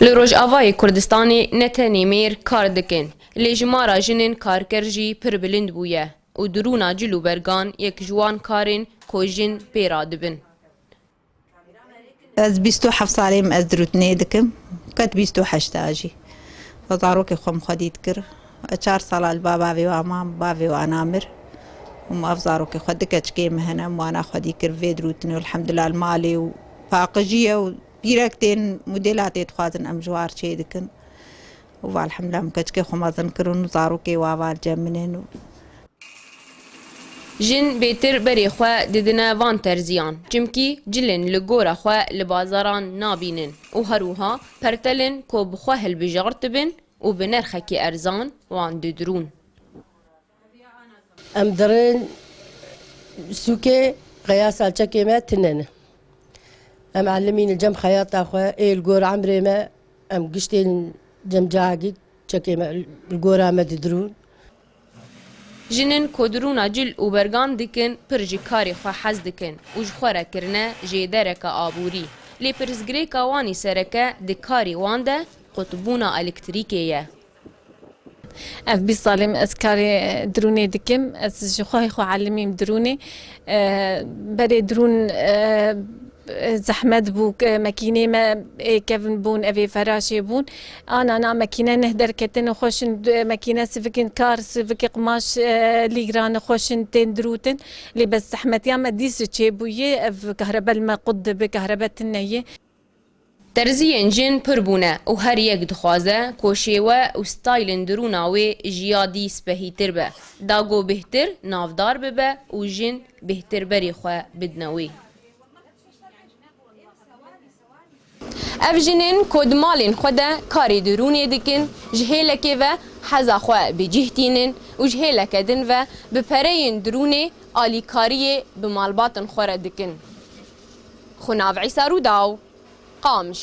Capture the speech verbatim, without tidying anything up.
Li Rojavayê Kurdistanê ne tenê mêr kar dikin, lê jimara jinên karker jî pir bilind bûye û dirûna cil û bergan yek ji wan karên ku jin pê radibin. Ez bîst û heft salê me ez dirûtinê dikim, qet bîst û heşt a jî. Zarokê xwe min xwedî dikir. Çar sala li ba bavê wan mam, bavê wan a mir. Û min ev zarokê xwe, du keçikê min hene, min wana xwedî kir vê dirûtinê û elhamdulillah li malê û paqijî ye û pîrek tên modêla tê dixwazin em ji war çê dikin. Û va elhamdulillah min keçikê xwe mezin kirin û zarokê wa va li cem min in û Jin bêtir berê xwe didine van terziyan, çimkî cilên li gora xwe li bazaran nabînin û her wiha pertelên ku bi xwe hilbijartibin û bi nerxekî erzan wan didirûn. Em dirin sûkê qeya salçekê me tune ne. Em elimîn li cem xeyata xwe, ê li gor emrê me, em giştên cem cahagî çekê me li gora me didirûn. Jinên ku dirûna cil û bergan dikin, pir ji karê xwe hez dikin û ji xwe re kirine jêdereke aborî. Lê pirsgirêka wan î sereke di karê wan de qutbûna elektrîkê ye. Ev bîst salê min ez karê dirûnê dikim. Ez ji xwehê xwe elimîm dirûnê. E, berê dirûn, e, zehmet bû, ke mekînê me ê kevin bûn, ev ê feraşê bûn. Ana na mekîne neh derketin û xweşin d-, mekîne sivikên kar, sivikê qumaş, e, lîgran xweşin tên dirûtin. Lê bes zehmetiya me dîs çêbûyê, ev kahrebe li me qut dibe, kahrebe tune ye. Terziyên jin pir bûne û her yek dixwaze ku şêwe û staylên dirûna wê ji ya dî spehîtir be, da ku bêhtir navdar bibe û jin bêhtir berê xwe bidine wê. Ev jinên ku di malên xwe de karê dirûnê dikin, ji hêlekê ve heza xwe bi cih tînin û ji hêleke din ve bi pereyên dirûnê alîkariyê bi malbatên xwe re dikin. Xwenav Îsa Rûdaw, Qamiş.